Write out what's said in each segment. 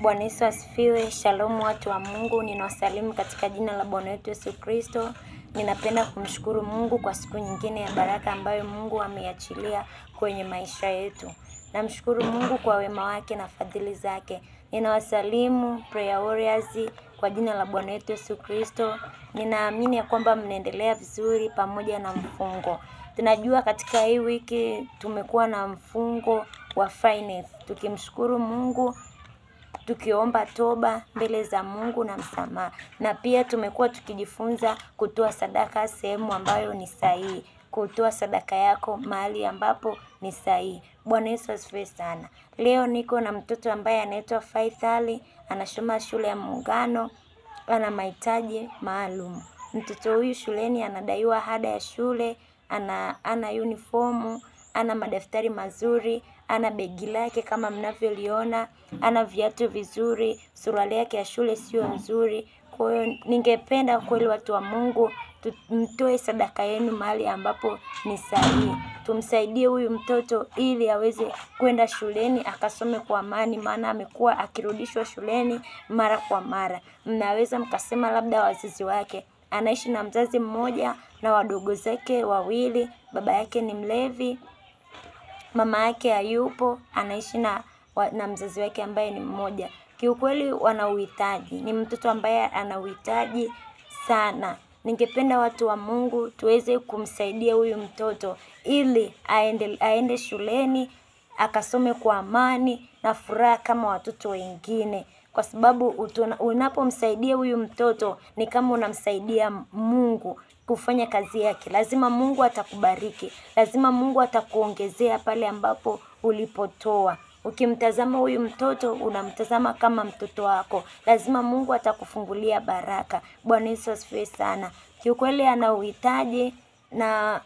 Bwana Yesu asifiwe. Shalom watu wa Mungu, ninawasalimu katika jina la Bwana wetu Yesu Kristo. Ninapenda kumshukuru Mungu kwa siku nyingine ya baraka ambayo Mungu ameiachilia kwenye maisha yetu. Namshukuru Mungu kwa wema wake na fadhili zake. Ninawasalimu Prayer Warriors kwa jina la Bwana wetu Yesu Kristo. Ninaamini ya kwamba mnaendelea vizuri pamoja na mfungo. Tunajua katika hii wiki tumekuwa na mfungo wa finance, tukimshukuru Mungu, tukiomba toba mbele za Mungu na msamaha. Na pia tumekuwa tukijifunza kutoa sadaka sehemu ambayo ni sahihi, kutoa sadaka yako mahali ambapo ni sahihi. Bwana Yesu asifiwe sana. Leo niko na mtoto ambaye anaitwa Faithali, anasoma shule ya Muungano, ana mahitaji maalum. Mtoto huyu shuleni anadaiwa ada ya shule, ana uniformu, ana madaftari mazuri, ana begi lake kama mnavyoliona, ana viatu vizuri, suruali yake ya shule sio nzuri. Kwa hiyo ningependa kweli watu wa Mungu mtoe sadaka yenu mahali ambapo ni sahihi. Tumsaidie huyu mtoto ili aweze kwenda shuleni akasome kwa amani, maana amekuwa akirudishwa shuleni mara kwa mara. Mnaweza mkasema labda wazazi wake, anaishi na mzazi mmoja na wadogo zake wawili, baba yake ni mlevi, mama yake hayupo, anaishi na mzazi wake ambaye ni mmoja. Kiukweli wana uhitaji, ni mtoto ambaye ana uhitaji sana. Ningependa watu wa Mungu tuweze kumsaidia huyu mtoto ili aende shuleni akasome kwa amani na furaha kama watoto wengine. Kwa sababu unapomsaidia huyu mtoto ni kama unamsaidia Mungu kufanya kazi yake. Lazima Mungu atakubariki, lazima Mungu atakuongezea pale ambapo ulipotoa. Ukimtazama huyu mtoto unamtazama kama mtoto wako, lazima Mungu atakufungulia baraka. Bwana Yesu asifiwe sana. Kiukweli ana uhitaji, na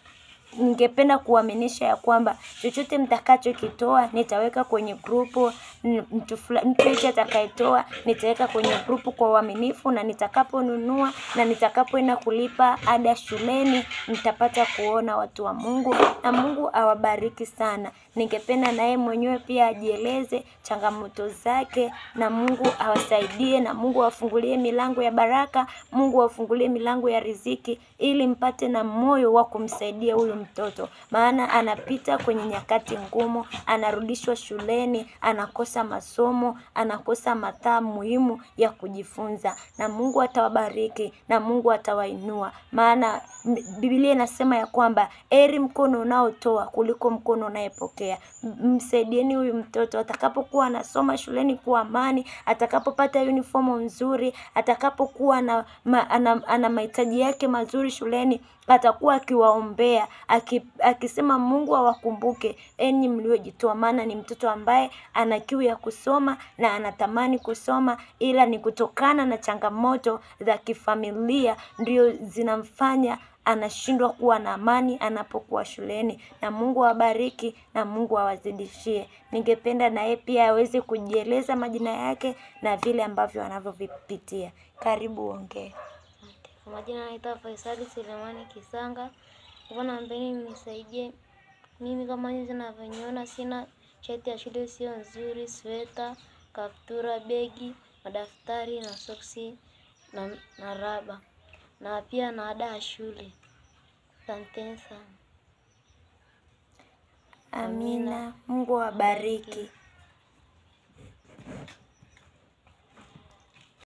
ningependa kuaminisha ya kwamba chochote mtakachokitoa nitaweka kwenye grupu. Mtu yeyote atakayetoa nitaweka kwenye grupu kwa uaminifu, na nitakaponunua na nitakapoenda kulipa ada shuleni mtapata kuona watu wa Mungu, na Mungu awabariki sana. Ningependa naye mwenyewe pia ajieleze changamoto zake, na Mungu awasaidie, na Mungu awafungulie milango ya baraka, Mungu awafungulie milango ya riziki ili mpate na moyo wa kumsaidia huyu mtoto. Maana anapita kwenye nyakati ngumu, anarudishwa shuleni, anakosa masomo, anakosa mataa muhimu ya kujifunza. Na Mungu atawabariki na Mungu atawainua. Maana Biblia inasema ya kwamba heri mkono unaotoa kuliko mkono unayepokea. Msaidieni huyu mtoto atakapokuwa anasoma shuleni kwa amani, atakapopata uniformu nzuri, atakapokuwa ana mahitaji yake mazuri shuleni, atakuwa akiwaombea, akisema Mungu awakumbuke enyi mliojitoa. Maana ni mtoto ambaye ana kiu ya kusoma na anatamani kusoma, ila ni kutokana na changamoto za kifamilia ndio zinamfanya anashindwa kuwa na amani anapokuwa shuleni. Na Mungu awabariki na Mungu awazidishie. Ningependa na yeye pia aweze kujieleza majina yake na vile ambavyo anavyovipitia. Karibu ongee. Kwa majina naitwa Faisali Selemani Kisanga. Naombeni mnisaidie mimi kama jinsi ninavyoniona, sina shati ya shule sio nzuri, sweta, kaptura, begi, madaftari na soksi na raba, na pia na ada ya shule. Asanteni sana. Amina. Mungu awabariki.